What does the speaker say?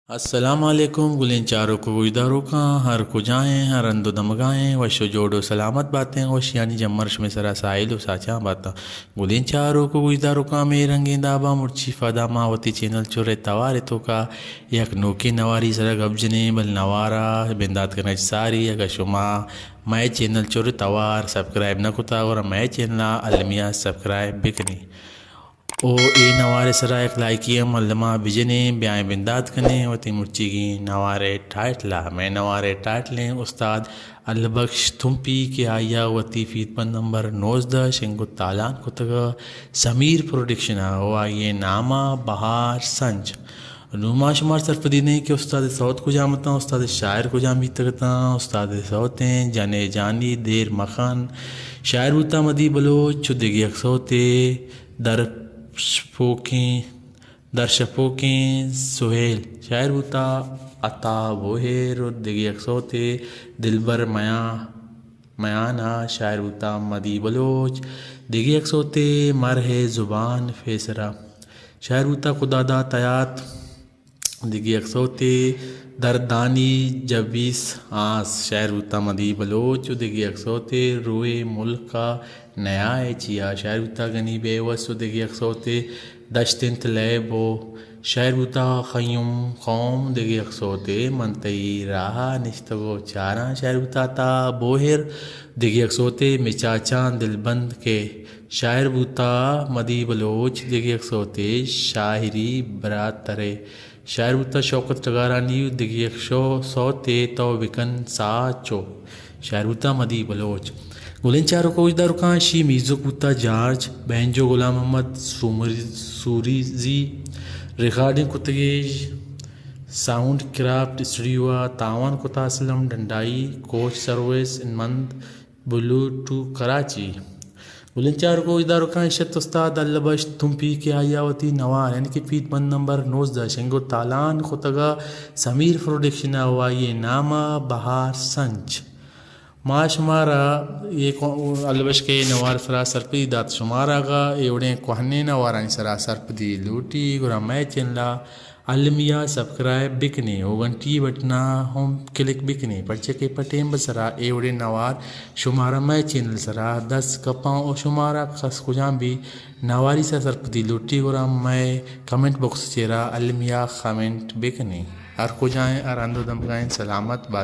السلام علیکم گلیں چاروک و گوشداروکاں، ہر کجائیں، ہر ہند و دمگائیں، وش و جوڑ و سلامت باتیں، وشیانی جمر شمے سرا ساحل و ساچاں باتاں۔ گلیں چاروک و گوشداروکاں، مے رنگیں دابا مرچی فدا ما وتی چینل چرے توارے توکا یک نوکیں نواری سرا گپ جنیں، بل نوارا بندات کنگ ساری۔ اگا شما مئے چینل چرے توار سبسکرائب نہ کتا، گڑا مئے چینلا المیہ سبسکرائب بکنی۔ او اے نوارے سرا یک لائکی ہم الما بجنیں، بیائیں بندات کنیں وتی مرچیگیں نوارے ٹائٹلا۔ مئے نوارے ٹائٹلیں استاد البخش تمپی کہ آئیا وتی فیت بند نمبر نوزدہ شنگ و تالان کتگ، سمیر پروڈکشن ء، و آئی ناما بہار سنج۔ نوں ما شمار سرپدی دیں کہ استاد سوت کجام اتاں، استاد شاعر کجام بیتگ اتاں۔ استاد سوتیں جنے جانی دیر مخن، شاعر بوتا مدی بلوچ۔ و دگہ یک سوتے درشپوکیں، درشپوکیں سہیل، شاعر بوتا عطا بوہیر۔ و دگہ یک سوتے دلبر میاں میانا، شاعر بوتا مدی بلوچ۔ دگہ یک سوتے مرح زبان فیسرا، شاعر بوتا خداداد حیات۔ دگہ یک سوتے دردانی جبیس آس، شاعر بوتا مدی بلوچ۔ و دگہ یک سوتے روئے ملکا نیا اے چیا، شاعر بوتا گنی بیوس۔ و دگہ یک سوتے دشت انت لیب و شاعر بوتا خیوم قوم۔ دگہ یک سوتے من تئی راہا نشتگ و چاراں، شاعر بوتا عطا بوہر۔ دگہ یک سوتے مچاچاں دلبند کہ، شاعر بوتا مدی بلوچ۔ دگہ یک سوتے شاعری براترے، شاعر بوتا شوکت ڈگارانی۔ و دگہ یک شو سوتے تو بکن ساچو، شاعر بوتا مدی بلوچ۔ گلیں چاروک و گوشداروکاں، اشی میوزک بوتا جارج، بینجو غلام محمد سومری-، سوریزی، ریکارڈنگ کتگی ساؤنڈ کرافٹ اسٹوڈیو ء، تاوان کتا اسلم ڈنڈائی، کوچ سروس مند بلو ٹو کراچی۔ گلیں چاروک و گوشداروکاں، اشت استاد البش تمپی کہ آئیا وتی نوار یعنی کہ فیت بند نمبر نوزدہ شنگ و تالان کتگا سمیر پروڈکشن ء، و آئی ناما بہار سنچ۔ ما شمارا اے کو-، البشکے نوار سرا سرپدی دات۔ شمارا اگا اے وڑیں کوہنیں نوارانی سرا سرپدی لوٹی، گڑا مئے چینلا المیہ سبسکرائب بکنی و گھنٹی بٹنا ہم کلک بکنی، پرچہ کہ پہ ٹیم سرا اے وڑیں نوار شمارا مئے چینل سرا دست کپاں و شمارا کس کجام بھی نواری سرا سرپدی لوٹی، گڑا مئے کمنٹ باکس چیرا المیہ کمنٹ بکنی۔ ہر کجائیں، ہر ہند و دمگائیں، سلامت بات۔